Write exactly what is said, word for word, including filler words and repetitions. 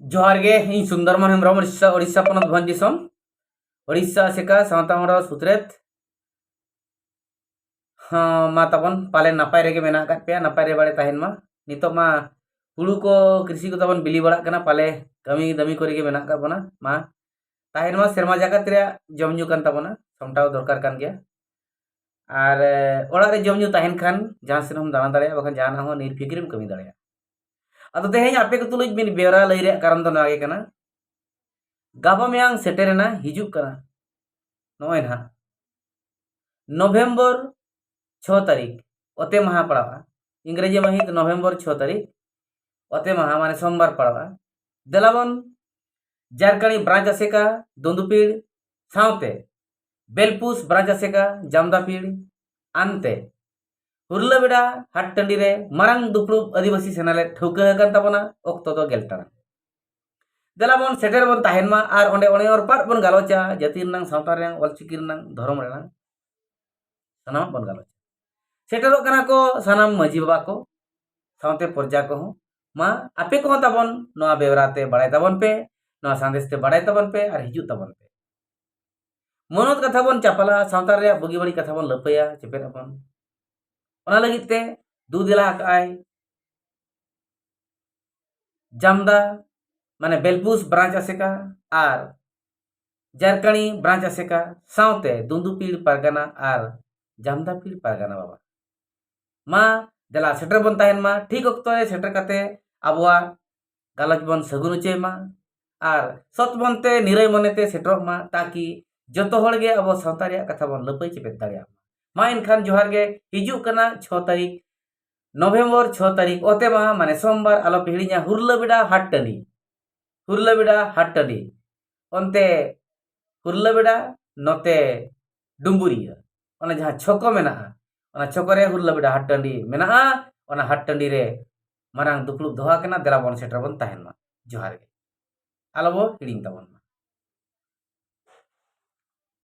ᱡᱚᱦᱟᱨ ᱜᱮ, ᱤᱧ ᱥᱩᱱᱫᱚᱨᱢᱳᱦᱚᱱ ᱦᱮᱢᱵᱨᱚᱢ, ᱳᱰᱤᱥᱟ, ᱳᱰᱤᱥᱟ ᱯᱚᱱᱚᱛ ᱵᱷᱚᱸᱡᱽ ᱫᱤᱥᱚᱢ, ᱳᱰᱤᱥᱟ ᱟᱥᱮᱠᱟ ᱥᱟᱶᱛᱟ ᱢᱚᱲᱟ ᱥᱩᱛᱨᱮᱛ᱾ ᱦᱚᱸ, ᱢᱟ ᱛᱟᱵᱚᱱ ᱯᱟᱞᱮ ᱱᱟᱯᱟᱭ ᱨᱮᱜᱮ ᱢᱮᱱᱟᱜ ᱟᱠᱟᱫ ᱯᱮᱭᱟ, ᱱᱟᱯᱟᱭ ᱨᱮ ᱵᱟᱲᱮ ᱛᱟᱦᱮᱱ ᱢᱟ᱾ ᱱᱤᱛᱚᱜ ᱢᱟ ᱦᱩᱲᱩ ᱠᱚ, ᱠᱨᱤᱥᱤ ᱠᱚ ᱛᱟᱵᱚᱱ ᱵᱤᱞᱤ ᱵᱟᱲᱟᱜ ᱠᱟᱱᱟ, ᱯᱟᱞᱮ ᱠᱟᱹᱢᱤ ᱫᱟᱹᱢᱤ ᱠᱚᱨᱮ ᱜᱮ ᱢᱮᱱᱟᱜ ᱟᱠᱟᱫ ᱵᱚᱱᱟ᱾ ᱢᱟ ᱛᱟᱦᱮᱱ ᱢᱟ ᱥᱮᱨᱢᱟ ᱡᱟᱠᱟᱛ ᱨᱮᱭᱟᱜ ᱡᱚᱢ ᱧᱩ ᱠᱟᱱ ᱛᱟᱵᱚᱱᱟ, ᱥᱟᱢᱴᱟᱣ ᱫᱚᱨᱠᱟᱨ ᱠᱟᱱ ᱜᱮᱭᱟ᱾ ᱟᱨ, ᱮ, ᱚᱲᱟᱜ ᱨᱮ ᱡᱚᱢ ᱧᱩ ᱛᱟᱦᱮᱱ ᱠᱷᱟᱱ ᱡᱟᱦᱟᱸ ᱥᱮᱫ ᱦᱚᱸᱢ ᱫᱟᱬᱟ ᱫᱟᱲᱮᱭᱟᱜᱼᱟ, ᱵᱟᱠᱷᱟᱱ ᱡᱟᱦᱟᱱᱟᱜ ᱦᱚᱸ ᱱᱤᱨᱯᱷᱤᱠᱨᱮᱢ ᱠᱟᱹᱢᱤ ᱫᱟᱲᱮᱭᱟᱜᱼᱟ᱾ ᱟᱫᱚ ᱛᱮᱦᱮᱧ ᱟᱯᱮ ᱠᱚ ᱛᱩᱞᱩᱡ ᱢᱤᱫ ᱵᱮᱣᱨᱟ ᱞᱟᱹᱭ ᱨᱮᱭᱟᱜ ᱠᱟᱨᱚᱱ ᱫᱚ ᱱᱚᱣᱟ ᱜᱮ ᱠᱟᱱᱟ, ᱜᱟᱯᱟ ᱢᱮᱭᱟᱝ ᱥᱮᱴᱮᱨᱮᱱᱟ, ᱦᱤᱡᱩᱜ ᱠᱟᱱᱟ ᱱᱚᱜᱼᱚᱭ ᱱᱟᱦᱟᱜ ᱱᱚᱵᱷᱮᱢᱵᱚᱨ ᱪᱷᱚ ᱛᱟᱹᱨᱤᱠᱷ, ᱚᱛᱮ ᱢᱟᱦᱟ ᱯᱟᱲᱟᱜᱼᱟ, ᱤᱝᱨᱮᱡᱤ ᱢᱟᱹᱦᱤᱛ ᱱᱚᱵᱷᱮᱢᱵᱚᱨ ᱪᱷᱚ ᱛᱟᱹᱨᱤᱠᱷ, ᱚᱛᱮ ᱢᱟᱦᱟ ᱢᱟᱱᱮ ᱥᱳᱢᱵᱟᱨ ᱯᱟᱲᱟᱜᱼᱟ᱾ ᱫᱮᱞᱟᱵᱚᱱ ᱡᱟᱨᱠᱟᱬᱤ ᱵᱨᱟᱧᱪ ᱟᱥᱮᱠᱟ, ᱫᱩᱸᱫᱩᱯᱤᱲ ᱥᱟᱶᱛᱮ ᱵᱮᱞᱯᱩᱥ ᱵᱨᱟᱧᱪ ᱟᱥᱮᱠᱟ, ᱡᱟᱢᱫᱟᱯᱤᱲ ᱟᱱᱛᱮ ᱦᱩᱨᱞᱟᱹᱵᱮᱰᱟ ᱦᱟᱴ ᱴᱟᱺᱰᱤ ᱨᱮ ᱢᱟᱨᱟᱝ ᱫᱩᱯᱲᱩᱵ ᱟᱹᱫᱤᱵᱟᱹᱥᱤ ᱥᱮᱱᱮᱞᱮᱫ ᱴᱷᱟᱹᱣᱠᱟᱹ ᱟᱠᱟᱱ ᱛᱟᱵᱚᱱᱟ᱾ ᱚᱠᱛᱚ ᱫᱚ ᱜᱮᱞ ᱴᱟᱲᱟᱝ᱾ ᱫᱮᱞᱟ ᱵᱚᱱ ᱥᱮᱴᱮᱨ ᱵᱚᱱ ᱛᱟᱦᱮᱱ ᱢᱟ ᱟᱨ ᱚᱸᱰᱮ ᱚᱱᱮ ᱚᱨᱯᱟᱛ ᱵᱚᱱ ᱜᱟᱞᱚᱪᱟ, ᱡᱟᱹᱛᱤ ᱨᱮᱱᱟᱝ, ᱥᱟᱶᱛᱟ ᱨᱮᱱᱟᱝ, ᱚᱞᱪᱤᱠᱤ ᱨᱮᱱᱟᱝ, ᱫᱷᱚᱨᱚᱢ ᱨᱮᱱᱟᱝ ᱥᱟᱱᱟᱢᱟᱜ ᱵᱚᱱ ᱜᱟᱞᱚᱪᱟ᱾ ᱥᱮᱴᱮᱨᱚᱜ ᱠᱟᱱᱟ ᱠᱚ ᱥᱟᱱᱟᱢ ᱢᱟᱹᱡᱷᱤ ᱵᱟᱵᱟ ᱠᱚ, ᱥᱟᱶᱛᱮ ᱯᱨᱚᱡᱟ ᱠᱚᱦᱚᱸ᱾ ᱢᱟ ᱟᱯᱮ ᱠᱚᱦᱚᱸ ᱛᱟᱵᱚᱱ ᱱᱚᱣᱟ ᱵᱮᱣᱨᱟ ᱛᱮ ᱵᱟᱲᱟᱭ ᱛᱟᱵᱚᱱ ᱯᱮ, ᱱᱚᱣᱟ ᱥᱟᱸᱫᱮᱥ ᱛᱮ ᱵᱟᱲᱟᱭ ᱛᱟᱵᱚᱱ ᱯᱮ ᱟᱨ ᱦᱤᱡᱩᱜ ᱛᱟᱵᱚᱱ ᱯᱮ᱾ ᱢᱚᱱᱚᱛ ᱠᱟᱛᱷᱟ ᱵᱚᱱ ᱪᱟᱯᱟᱞᱟ, ᱥᱟᱶᱛᱟ ᱨᱮᱭᱟᱜ ᱵᱩᱜᱤ ᱵᱟᱹᱲᱤᱡ ᱠᱟᱛᱷᱟ ᱵᱚᱱ ᱞᱟᱹᱯᱟᱹᱭᱟ, ᱪᱮᱯᱮᱫ ᱟᱵᱚᱱ᱾ ᱚᱱᱟ ᱞᱟᱹᱜᱤᱫ ᱛᱮ ᱫᱩ ᱫᱮᱞᱟ ᱟᱠᱟᱫ ᱟᱭ ᱡᱟᱢᱫᱟ, ᱢᱟᱱᱮ ᱵᱮᱞᱯᱩᱥ ᱵᱨᱟᱧᱪ ᱟᱥᱮᱠᱟ ᱟᱨ ᱡᱟᱨᱠᱟᱬᱤ ᱵᱨᱟᱧᱪ ᱟᱥᱮᱠᱟ, ᱥᱟᱶᱛᱮ ᱫᱩᱸᱫᱩᱯᱤᱲ ᱯᱟᱨᱜᱟᱱᱟ ᱟᱨ ᱡᱟᱢᱫᱟᱯᱤᱲ ᱯᱟᱨᱜᱟᱱᱟ ᱵᱟᱵᱟ᱾ ᱢᱟ ᱫᱮᱞᱟ ᱥᱮᱴᱮᱨ ᱵᱚᱱ ᱛᱟᱦᱮᱱ ᱢᱟ, ᱴᱷᱤᱠ ᱚᱠᱛᱚ ᱨᱮ ᱥᱮᱴᱮᱨ ᱠᱟᱛᱮ ᱟᱵᱚᱣᱟᱜ ᱜᱟᱞᱚᱪ ᱵᱚᱱ ᱥᱟᱹᱜᱩᱱ ᱦᱚᱪᱚᱭ ᱢᱟ ᱟᱨ ᱥᱚᱛ ᱢᱚᱱᱛᱮ ᱱᱤᱨᱟᱹᱭ ᱢᱚᱱᱮᱛᱮ ᱥᱮᱴᱮᱨᱚᱜ ᱢᱟ, ᱛᱟᱠᱤ ᱡᱚᱛᱚ ᱦᱚᱲ ᱜᱮ ᱟᱵᱚ ᱥᱟᱶᱛᱟ ᱨᱮᱭᱟᱜ ᱠᱟᱛᱷᱟ ᱵᱚᱱ ᱞᱟᱹᱯᱟᱹᱭ ᱪᱮᱯᱮᱫ ᱫᱟᱲᱮᱭᱟᱜ ᱢᱟ᱾ ᱢᱟ ᱮᱱᱠᱷᱟᱱ ᱡᱚᱦᱟᱨ ᱜᱮ, ᱦᱤᱡᱩᱜ ᱠᱟᱱᱟ ᱪᱷᱚ ᱛᱟᱹᱨᱤᱠᱷ ᱱᱚᱵᱷᱮᱢᱵᱚᱨ ᱪᱷᱚ ᱛᱟᱹᱨᱤᱠᱷ, ᱚᱛᱮ ᱢᱟᱦᱟ ᱢᱟᱱᱮ ᱥᱳᱢᱵᱟᱨ, ᱟᱞᱚ ᱯᱮ ᱦᱤᱲᱤᱧᱟ, ᱦᱩᱨᱞᱟᱹᱵᱮᱰᱟ ᱦᱟᱴ ᱴᱟᱺᱰᱤ, ᱦᱩᱨᱞᱟᱹᱵᱮᱰᱟ ᱦᱟᱴ ᱴᱟᱺᱰᱤ, ᱚᱱᱛᱮ ᱦᱩᱨᱞᱟᱹᱵᱮᱰᱟ, ᱱᱚᱛᱮ ᱰᱩᱢᱵᱩᱨᱤᱭᱟᱹ, ᱚᱱᱟ ᱡᱟᱦᱟᱸ ᱪᱷᱚᱠᱚ ᱢᱮᱱᱟᱜᱼᱟ, ᱚᱱᱟ ᱪᱷᱚᱠᱚ ᱨᱮ ᱦᱩᱨᱞᱟᱹᱵᱮᱰᱟ ᱦᱟᱴ ᱴᱟᱺᱰᱤ ᱢᱮᱱᱟᱜᱼᱟ᱾ ᱚᱱᱟ ᱦᱟᱴ ᱴᱟᱺᱰᱤ ᱨᱮ ᱢᱟᱨᱟᱝ ᱫᱩᱯᱲᱩᱵ ᱫᱚᱦᱚ ᱟᱠᱟᱱᱟ, ᱫᱮᱞᱟ ᱵᱚᱱ ᱥᱮᱴᱮᱨ ᱵᱚᱱ ᱛᱟᱦᱮᱱ ᱢᱟ᱾ ᱡᱚᱦᱟᱨ ᱜᱮ, ᱟᱞᱚ ᱵᱚ ᱦᱤᱲᱤᱧ ᱛᱟᱵᱚᱱ ᱢᱟ᱾